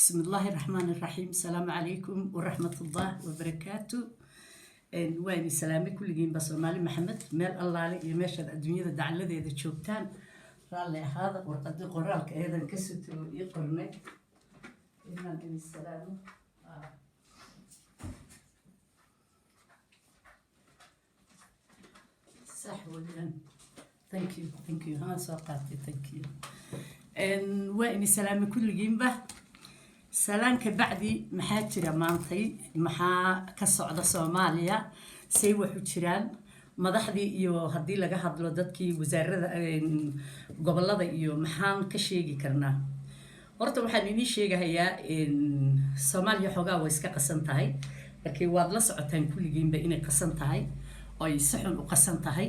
بسم الله الرحمن الرحيم. السلام عليكم ورحمة الله وبركاته. Waa idin salaamay kulligiinba, Soomaali Maxamed, meel allaale iyo meeshaad adduunyada dacaladeeda joogtaan. Raalli ahaada, warqadii qoraalka eedan ka sutoo ii qornay inaan idin salaamo. Sax weeyaan. Thank you, thank you. Haan, soo qaatay. Thank you. Waa idin salaamay kulligiinba. Salaanka bacdi, maxaa jira maantay? Maxaa ka socda Soomaaliya? Say waxu jiraan madaxdii iyo haddii laga hadlo dadkii wasaarada gobolada iyo maxaan ka sheegi karnaa? Horta waxaan idiin sheegahayaa, Soomaaliya xoogaa way iska qasan tahay. Laakiin waad la socotaan kulligiinba inay qasan tahay oo ay si xun u qasan tahay.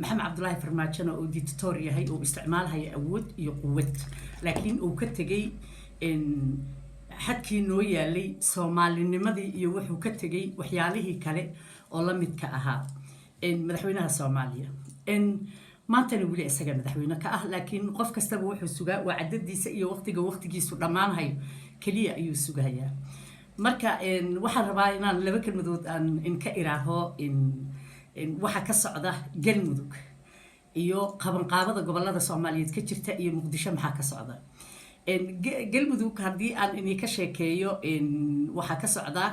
Maxamed Cabdulaahi Farmaajona oo dictator yahay oo isticmaalhaya awood iyo quwad, laakiin uu ka tegey xadkii noo yaalay soomaalinimadii iyo wuxuu ka tegey waxyaalihii kale oo la midka ahaa. Madaxweynaha Soomaaliya maantana weli isaga madaxweyne ka ah, laakiin qof kastaba wuxuu sugaa waa cadadiisa iyo waqtiga waqtigiisu dhammaanhayo keliya ayuu sugayaa. Marka waxaan rabaa inaan laba kelmadood aan inka iraaho waxa ka socda Galmudug iyo qabanqaabada gobolada Soomaaliyeed ka jirta iyo Muqdisho maxaa ka socda. Galmudug haddii aan idinka sheekeeyo, waxaa ka socda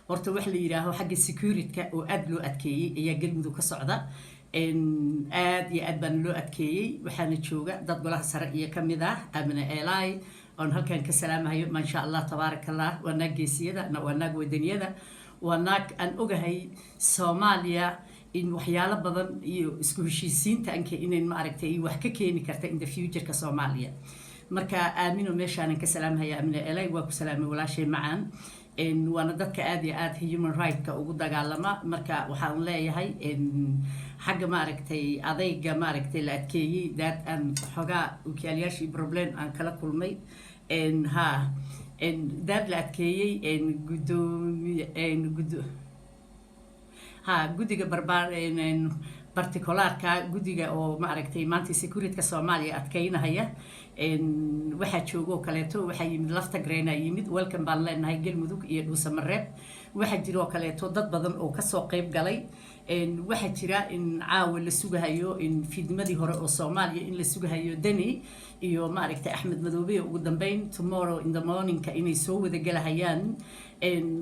horta wax la yidhaaho xagga security-ka oo aada loo adkeeyey ayaa Galmudug ka socda. Aad iyo aad baana loo adkeeyey. Waxaana jooga dad golaha sare iyo kamid ah Amine Eli oon halkan ka salaamahayo. Maasha Allah, tabaaraka Allah. Waa naag geesiyada, waa naag wadaniyada, waa naag aan ogahay Soomaaliya in waxyaalo badan iyo isku heshiisiinta anke inayn maaragtay wax ka keeni karta in the future-ka Soomaaliya. Marka Aamino meeshaanan ka salaamhaya. Aamino Elay, waa ku salaamay, walaashay macaan. Waana dadka aad iyo aad human right-ka ugu dagaalama. Marka waxaan leeyahay xagga maaragtay adayga maaragtay la adkeeyey daad aan xoogaa okiyaalayaashii problem aan kala kulmay. Ha, daad la adkeeyey gudoomiye gudo ha guddiga barbaar particularka, guddiga oo maaragtay maanta security-ka Soomaaliya adkeynahaya. Waxaa joogo kaleeto, waxaa yimid Lafta Grena yimid. Welcome baan leenahay Galmudug iyo Dhuusamareeb. Waxaa jiroo kaleeto dad badan oo kasoo qeyb galay. Waxaa jira in caawa la sugahayo in fiidnimadii hore oo Soomaaliya in la sugahayo Deni iyo maaragtay Axmed Madoobe ugu dambeyn tomorrow in the morningka inay soo wada gelahayaan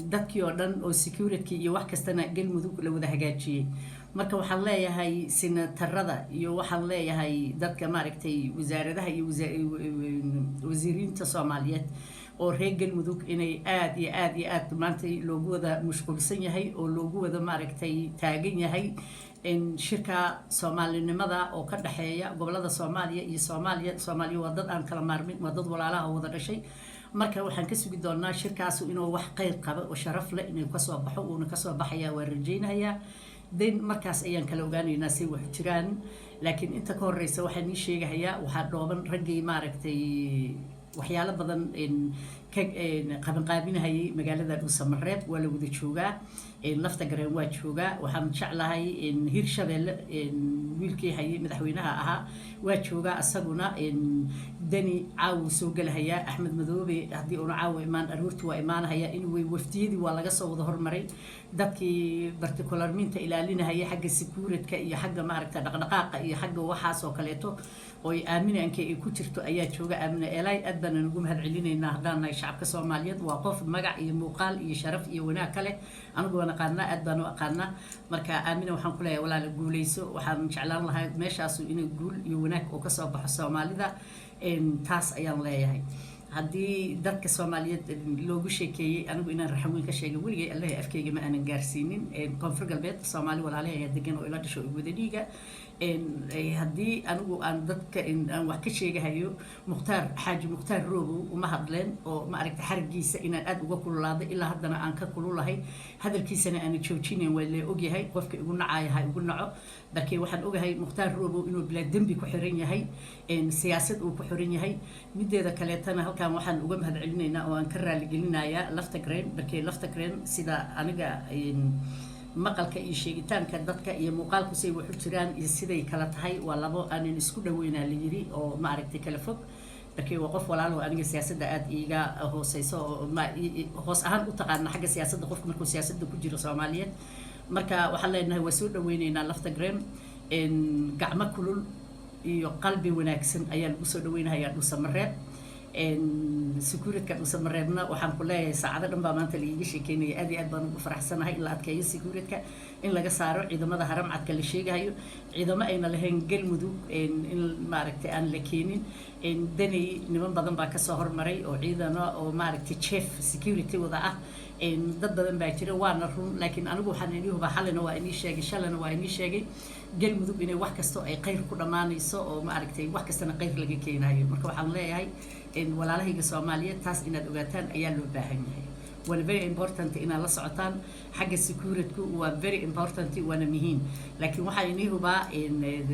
dadkii oo dhan oo security iyo wax kastana Galmudug la wada hagaajiyey. Marka waxaan leeyahay senatarada iyo waxaan leeyahay dadka maaragtay wasaaradaha iyo wasiiriinta Soomaaliyeed oo reer Galmudug inay aad iyo aad iyo aad maanta loogu wada mashquulsan yahay oo loogu wada maaragtay taagan yahay shirka soomaalinimada oo ka dhexeeya gobolada Soomaaliya iyo Soomaaliya. Soomaaliya waa dad aan kala maarmin, waa dad walaalaha wada dhashay. Marka waxaan ka sugi doonaa shirkaasu inuu wax kheyr qabo oo sharaf leh inuu kasoo baxo, uuna kasoo baxayaa waa rajaynayaa. Den markaas ayaan kala ogaanaynaa say wax jiraan. Laakiin inta ka horeysa waxaan ii sheegahayaa, waxaa dhooban raggii maaragtay waxyaalo badan ka qabanqaabinahayay magaalada Dhuusamareeb. Waa la wada joogaa, Lafta Gareen waa joogaa. Waxaan jeclahay Hirshabeelle wiilkii hayay madaxweynaha ahaa waa joogaa isaguna. Deni caawu soo gelahayaa. Axmed Madoobe haddii uuna caawa imaan, aroortii waa imaanahaya. Anyway, wafdiyadii waa laga soo wada hormaray. Dadkii particularminta ilaalinahaya xagga security-ka iyo xagga maaragta dhaqdhaqaaqa iyo xagga waxaas oo kaleeto oo ay aaminanka ay ku jirto ayaa jooga. Aamina Elay aad baanan ugu mahad celinaynaa haddaan nahay shacabka Soomaaliyeed. Waa qof magac iyo muuqaal iyo sharaf iyo wanaag kale. Anigu waan aqaanaa, aad baan u aqaanaa. Marka Aamina waxaan ku leeyahay, walaala, guuleyso. Waxaan jeclaan lahaa meeshaasu inay guul iyo wanaag oo kasoo baxo Soomaalida. Taas ayaan leeyahay. Haddii dadka Soomaaliyeed loogu sheekeeyey anigu inaan raxan weyn ka sheegay, weligay Allahi afkeyga ma aanan gaarsiinin. Koonfur Galbeed Soomaali walaalahi ayaa degan oo ila dhasho wada dhiiga. Haddii anigu aan dadka aan wax ka sheegahayo, Mukhtaar Xaaji Mukhtaar Roobow uma hadleen oo ma aragta xarigiisa inaan aada uga kululaaday, ilaa haddana aan ka kululahay, hadalkiisana aanan joojinayn. Waa lee ogyahay, qofka igu nacaya ha igu naco. Markii waxaan ogahay Mukhtaar Roobow inuu bilaa dembi ku xiran yahay, siyaasad uu ku xiran yahay. Mideeda kaleetana halkan waxaan uga mahad celinaynaa oo aan ka raaligelinayaa Lafta Green. Markii Lafta Green sida aniga maqalka iyo sheegitaanka dadka iyo muuqaalku say wax u jiraan iyo siday kala tahay waa labo aanan isku dhaweynaa la yiri oo maaragtay kala fog. Laakiin waa qof walaalo aniga siyaasadda aada iiga hooseyso oo hoos ahaan u taqaana xagga siyaasadda, qofka markuu siyaasadda ku jiro Soomaaliyeed. Marka waxaan leenahay waa soo dhaweyneynaa Lafta Grem. Gacmo kulul iyo qalbi wanaagsan ayaa lagu soo dhaweynahayaa Dhuusamareeb. Securityka Dhuusamareebna waxaan ku leeyahay saacado dhan baa maanta laiiga sheekeynaya. Aad iyo aad baan ugu faraxsanahay in la adkeeyo securityka, in laga saaro ciidamada Haramcadka la sheegahayo, ciidamo ayna lahayn Galmudug in maaragtay aan la keenin. Danay niman badan baa kasoo hormaray oo ciidano oo maaragtay chief security wada ah. Dad badan baa jira, waana run. Laakiin anigu waxaan inii hubaa, xalina waa inii sheegay, shalana waa inii sheegay, Galmudug inay wax kasto ay khayr ku dhammaanayso oo maaragtay wax kastana khayr laga keenayo. Marka waxaan leeyahay walaalahayga Soomaaliyeed, taas inaad ogaataan ayaa loo baahan yahay. Waana very important inaad la socotaan xagga securityku, waa very important waana muhiim. Laakiin waxaa inii hubaa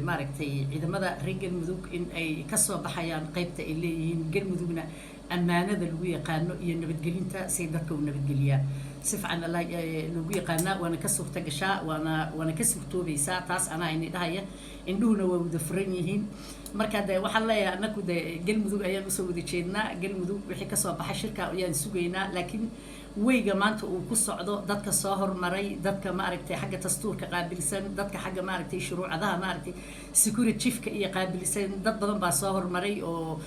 maaragtay ciidamada reer Galmudug in ay kasoo baxayaan qaybta ay leeyihiin, Galmudugna ammaanada lagu yaqaano iyo nabadgelinta, say dadka u nabadgeliyaan si fiican lagu yaqaanaa, waana ka suurta gashaa, waana ka suurtoobaysaa. Taas anaa ini dhahaya, indhuhuna waa wada furan yihiin. Marka de waxaan leeyahay annaku de Galmudug ayaan usoo wada jeednaa. Galmudug wixii kasoo baxa shirka ayaan sugaynaa. Laakiin weyga maanta uu ku socdo, dadka soo hormaray, dadka maaragtay xagga dastuurka qaabilsan, dadka xagga maaragtay shuruucadaha maaragtay security chiefka iyo qaabilsan, dad badan baa soo hormaray oo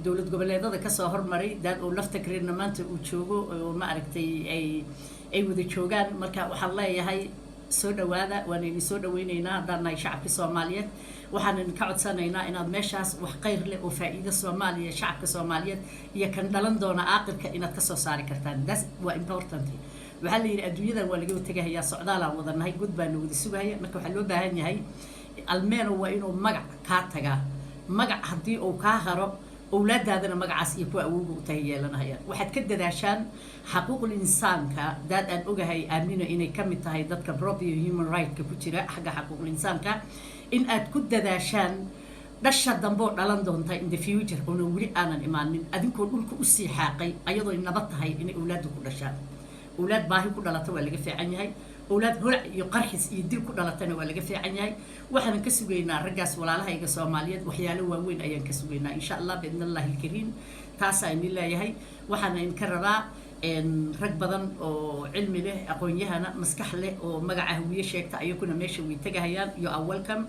dowlad goboleedada kasoo hormaray, daad oo Lafta Greenna maanta uu joogo oo maaragtay ay wada joogaan. Marka waxaan leeyahay soo dhawaada, waan idin soo dhaweyneynaa haddaan nahay shacabka Soomaaliyeed. Waxaan idinka codsanaynaa inaad meeshaas wax khayr leh oo faa'iido Soomaaliya, shacabka Soomaaliyeed iyo kan dhalan doona aaqirka inaad kasoo saari kartaan. That's waa important. Waxaa la yidhi adduunyadan waa laga tegahayaa, socdaalaan wadanahay, god baana wada sugahaya. Marka waxaa loo baahan yahay almeeno waa inuu magac kaa tagaa. Magac haddii uu kaa haro, owlaadaadana magacaas iyo kuwa awowga u tahay yeelanahayaan. Waxaad ka dadaashaan xaquuqul insaanka. Daad aan ogahay Aamino inay ka mid tahay dadka proper human right-ka ku jira xagga xaquuqul insaanka, in aad ku dadaashaan dhasha damboo dhalan doonta in the future oona weli aanan imaanin, adinkoo dhulka usii xaaqay ayadoo nabad tahay inay owlaadda ku dhashaan. Owlaad baahi ku dhalata waa laga fiican yahay, owlaad holac iyo qarxis iyo dil ku dhalatana waa laga fiican yahay. Waxaanan ka sugaynaa raggaas walaalahayga Soomaaliyeed waxyaalo waaweyn ayaan ka sugaynaa, insha Allah, biidn Allahi alkariim. Taasaa idin leeyahay. Waxaana idinka rabaa rag badan oo cilmi leh, aqoon-yahana, maskax leh oo magaca Hawiye sheegta, ayaguna meesha way tegahayaan. You are welcome.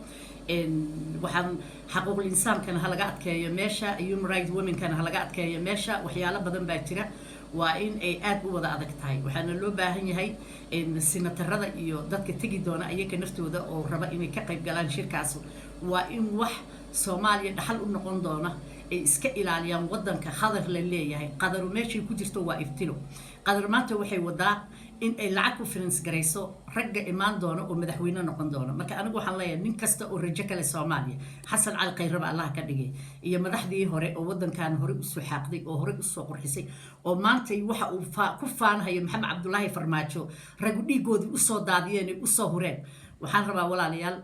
Waxaan xaquuqul insaankana ha laga adkeeyo meesha, human right womenkana ha laga adkeeyo meesha. Waxyaalo badan baa jira, waa in ay aada u wada adag tahay. Waxaana loo baahan yahay senatorada iyo dadka tegi doona ayaga naftooda oo raba inay ka qayb galaan shirkaas, waa in wax Soomaaliya dhaxal u noqon doona ay iska ilaaliyaan. Wadanka Khadar la leeyahay, Qadaru meeshay ku jirto waa ibtilo. Qadar maanta waxay wadaa in ay lacag ku finance garayso ragga imaan doona oo madaxweyne noqon doona. Marka anigu waxaan leeyahay nin kasta oo rajo kale Soomaaliya, Xasan Cali Khayraba Allah ka dhigay iyo madaxdii hore oo wadankan hore usoo xaaqday oo hore usoo qurxisay, oo maantay waxa uu ku faanhayo Maxamed Cabdulaahi Farmaajo ragu dhiigoodii usoo daadiyeen ay usoo hureen, waxaan rabaa walaalayaal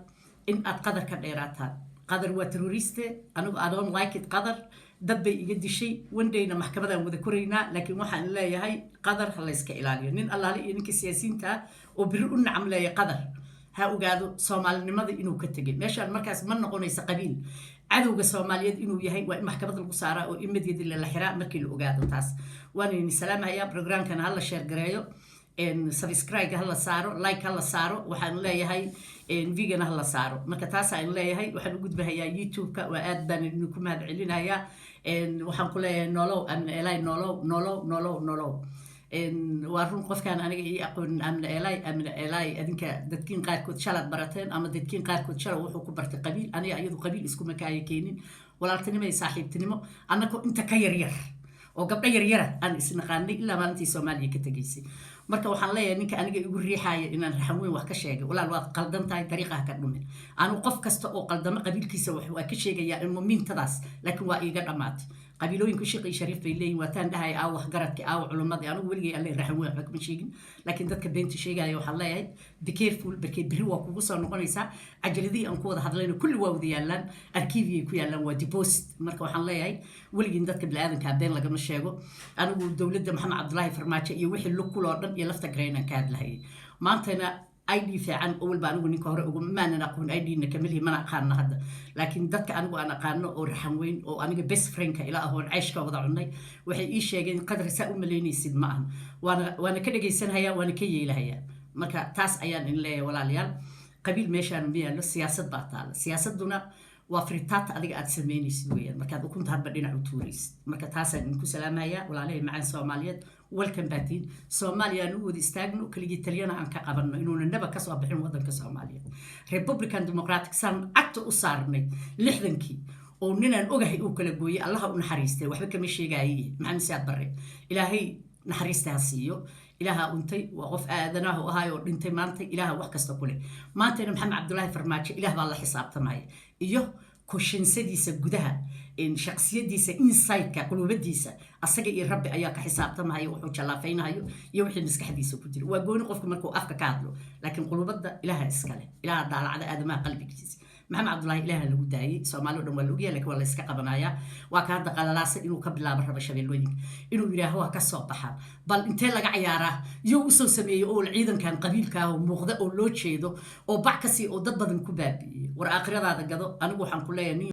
in aad Qadar ka dheeraataan. Qadar waa terroriste. Anigu I don't like it. Qadar dad bay iga dishay, wandayna maxkamadaan wada koraynaa. Laakiin waxaan leeyahay Qadar ha layska ilaaliyo. Nin allaale iyo ninka siyaasiyiinta ah oo biri u nacam leeya Qadar ha ogaado Soomaalinimada inuu ka tegay meeshaan. Markaas ma noqonaysa qabiil. Cadowga Soomaaliyeed inuu yahay waa in maxkamad lagu saaraa oo immediately la xiraa markii la ogaado. Taas waan idin salaamahayaa. Programkana hala share gareeyo, subscribe hala saaro, like hala saaro, waxaan leeyahay vigana hala saaro. Marka taasaan leeyahay. Waxaan u gudbahayaa YouTube-ka. Waa aad baan idinku mahad celinayaa. Waxaan ku leeyahay nolow Amna Elay, nolow, nolow, nolow, nolow. Waa run, qofkaan aniga ii aqoonin Amna Elay, Amna Elay, adinka dadkiin qaarkood shalaad barateen ama dadkiin qaarkood shalay wuxuu ku bartay qabiil. Aniga iyadu qabiil iskuma kaaya keenin, walaaltinimo iyo saaxiibtinimo annagoo inta ka yaryar oo gabdho yaryara aan isnaqaanay ilaa maalintii Soomaaliya ka tegaysay. Marka waxaan leeyahay ninka aniga igu riixaaya inaan Raxan Weyn wax ka sheegay, walaal waad qaldan tahay, dariiqaha ka dhumin. Anigu qof kasta oo qaldamo qabiilkiisa wax waa ka sheegayaa mumiintadaas, laakiin waa iiga dhammaatay. Qabiilooyinku shiqi shariif bay leeyihin. Waataan dhahay aawo waxgaradki, aawo culimmadii. Anigu weligay alle Raxan Weyn waxba kama sheegin, laakiin dadka beenta sheegaya waxaan leeyahay be careful. Barkee berri waa kugu soo noqonaysaa. Cajaladihii aan ku wada hadlayna kulli waa wada yaallaan, arkiiviyay ku yaallaan, waa deposit. Marka waxaan leeyahay weligiin dadka biniaadankaa been lagama sheego. Anigu dowladda Maxamed Cabdulaahi Farmaajo iyo wixii lug kuloo dhan iyo Lafta Gareenan ka hadlahayay maantana. ID fiican oo walba. Anigu ninka hore ugu maanan aqoon, ID-na kamalihi, mana aqaano hadda, laakiin dadka anigu aan aqaano oo raxan weyn oo aniga best friendka ila ahoon ceyshka wada cunay waxay ii sheegeen, "Qadar, saa u malaynaysid ma ahan." Waana ka dhegaysanhayaa, waana ka yeelahayaa. Marka taas ayaan in leeyahay, walaalayaal, qabiil meeshaan ma yaallo, siyaasad baa taala. Siyaasaduna waa fritaata adiga aad samaynaysid weeyaan, markaad ukunta hadba dhinac u tuuraysid. Marka taasaan idinku salaamayaa, walaalahay macaan Soomaaliyeed. Welcome baatiin. Soomaaliya aan u wada istaagno, keligii taliyana aan ka qabanno inuuna naba kasoo bixin waddanka Soomaaliyeed. Republican Democratic saan cagta u saarnay 60-kii oo ninaan ogahay uu kala gooyey, Allaha u naxariistay, waxba kama sheegaaye, Maxamed Siyaad Barre, Ilaahay naxariista ha siiyo, Ilaaha untay, waa qof aadanaha u ahaay oo dhintay maanta. Ilaaha wax kasta ku leh. Maantana Maxamed Cabdulaahi Farmaajo Ilaah baa la xisaabtamaya iyo kushinsadiisa gudaha, shaqsiyadiisa, insideka, quluubadiisa. Asaga iyo Rabbi ayaa ka xisaabtamaya wuxuu jallaafaynayo iyo wixii maskaxdiisa ku jira. Waa gooni qofku markuu afka ka hadlo, laakiin quluubadda Ilaaha iskale, Ilaaha daalacda aadamaha qalbigiisa. Maxamed Cabdulaahi Ilaaha lagu daayey, Soomaali o dhan waa la ogyahay, lakin waa la iska qabanayaa. Waa ka hadda qalalaasa inuu ka bilaabo raba Shabeellooyinka, inuu yidhaaho waa ka soo baxaan. Bal intee laga ciyaaraa iyo usoo sameeyey oo ciidankan qabiilka ah oo muuqda oo loo jeedo oo bac kasii oo dad badan ku baabi'iyey? War aakhiradaada gado. Anigu waxaan ku leeyahay nin